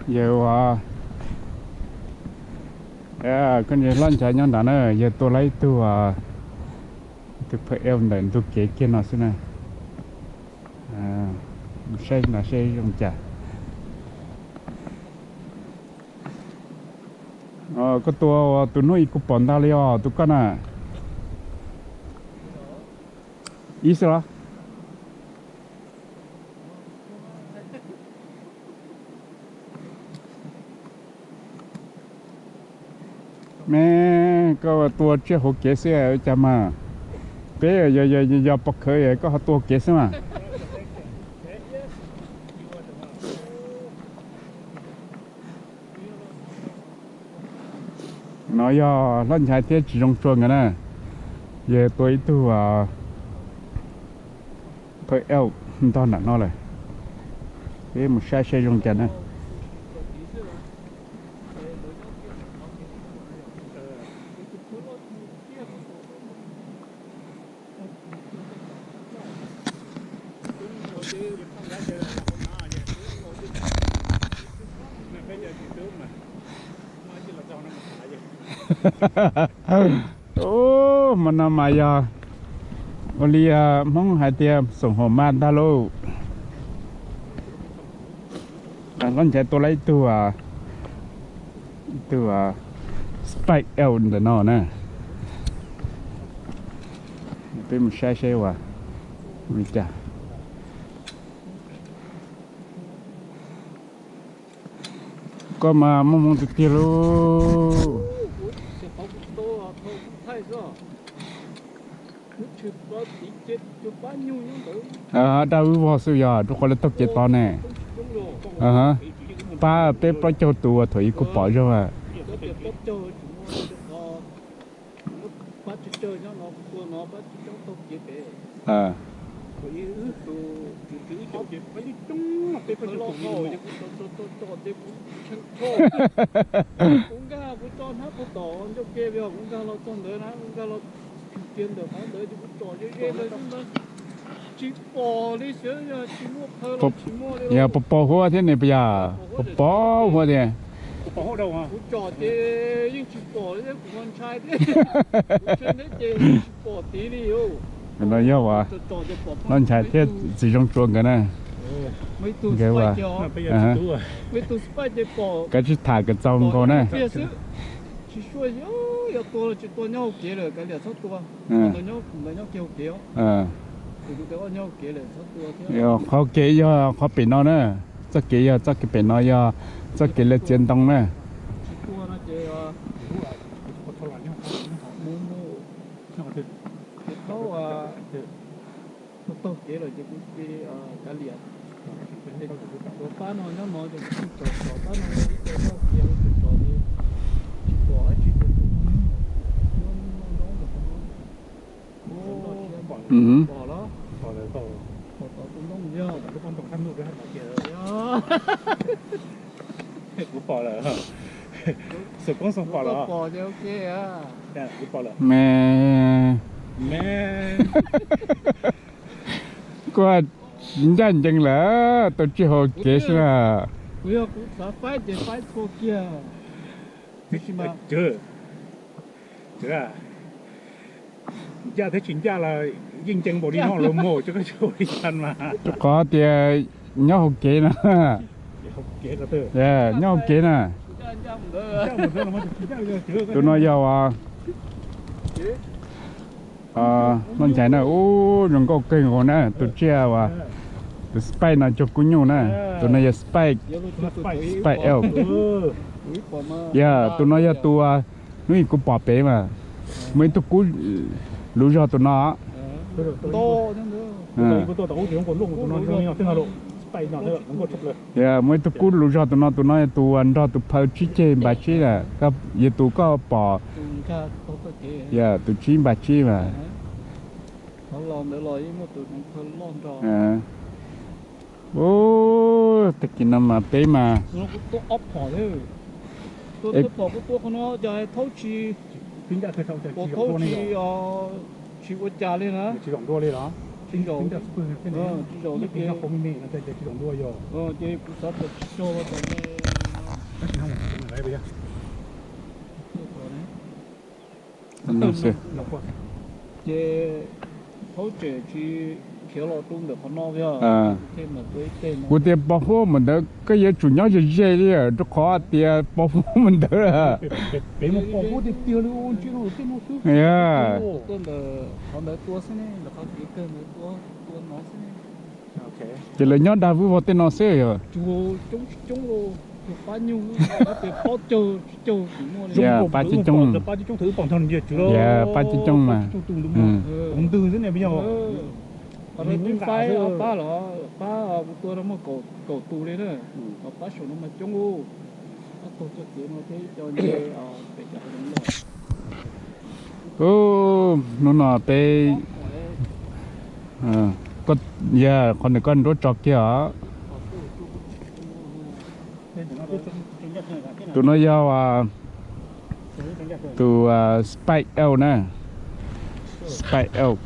Yawg uas, koj niag hlob Nchaiv nyob nrad na, yawg tua lawm ib tug, ib tug phaj elk ntawm ntug kev kiag no xwb na. Saib no seb zoo cas. Koj tua tus hnub ib kuv pom ntag li os tus koj na. Ib xwb los? Me, koj tua tsiaj hauv kev xwb ua cas mas. Peb yog pov khawv koj ho tua hauv kev xwb mas. No yog hlob Nchaiv thiab tsis zoo tsua nkawd na. Yawg tua ib tug phaj elk ntog nram no lawm. Peb mus saib seb zoo cas na. Ub, hmo no mas yog ua li Hmoob hais tias xoom haum mas ntag lauj. Hlob Nchaiv tua lawm ib tug, ib tug spike elk ntawm no na. Peb mus saib seb ua li cas. Koj mas muaj hmoo tiag tiag lauj. Dab wb vog xwb yog rau qhov lawv taug kev tod ne. Pab peb plaub caug tus uas thaum ub kuv pom zog. Kuv nkag kuv tso hnab puag tom ncauj ke, kuv nkag los txog ntawd na, kuv nkag los kiag ntawm qhov ntawd ces kuv tsom ze ze ntawd xwb ntag. Tsis pom li, xyov yog tsis muaj phaw los tsis muaj li. Yog pos pos huab thiab ne puas yog? Pos pos huab thiab. Kuv tsom ces yeej tsis pom li, kuv ho ntshai thiab. Kuv ntshai thiab ces yeej tsis pom tid li. No yog uas hlob Nchaiv thiab txiv Zoo Tsua nkawd na. Nkawd ua, kav tsij tham kom txaus nkaus na. Tsis sua, yog tua los tsis tua nyob hauv kev lawm, kav liam txhob tua. Ntawd nyob, kuv ntawd nyob kiag hauv kev os. Kuv tus tias nyob hauv kev lawm txhob tua thiab. Qhov kev yog qhov pem no na, txoj kev yog txoj kev pem no, yog txoj kev lawv txiav ntoo na. Tsis tua no ces mus mus ces thaub taug kev lawm ces kuv cia li kav liam. Tuav pab no nyob no ces kuv tsom tsom pab no ib co nyob hauv kev, kuv tsom tsom ces tsis pom dab tsi ces kuv muab noj nroo ntawm qhov no. Pom los? Pom tom tus ntoo yog. Kuv pom lawm. Xus Koob Xoo pom los? Pom ces ok. Kuv pom lawm. Me, me, kuv tsis ncaj ncees lawm, tau tsis hau kev xwb na. Kuv yog kuv xav faib ces faib txhua kiag. Tab sis mas ncaj thiab tsis ncaj los yeej ncees npaum li no los mus, rau qhov tias nyob hauv kev no. Nyob hauv kev na. Tus no yog uas Noj Nchaiv na, ub, zoo nkauj kawg nkaus na, tus tsiaj uas, tus spike no cog kub nyuj na, tus no yog spike, spike elk. Yog, tus no yog tus uas hnub ib kuv pom pem mas, muaj ib tug kub luv zog tus no. Yog, muaj ib tug kub luv zog tus no, tus no yog tus uas nrog tus phaw tsib ceg npas tsib na, yog tus koj pom, yog tus tsib npas tsib mas. Ub, tag kis no mas peb mas, tsis ua cas li na. Tsis zaum li, tsis zaum li ces kuv xav tsis tso tom no. Kuv tias pos huab mus ntawd koj yuav tsum nyob ze ze li rau qhov tias pos huab mus ntawd. Ces lawv nyob dag vwj vog tej no xwb yog. Pab coob coob, pab coob coob mas. Hnub no peb, yog qhov nws koj nruab tso kiag os. Tus no yog tus spike elk na, spike elk.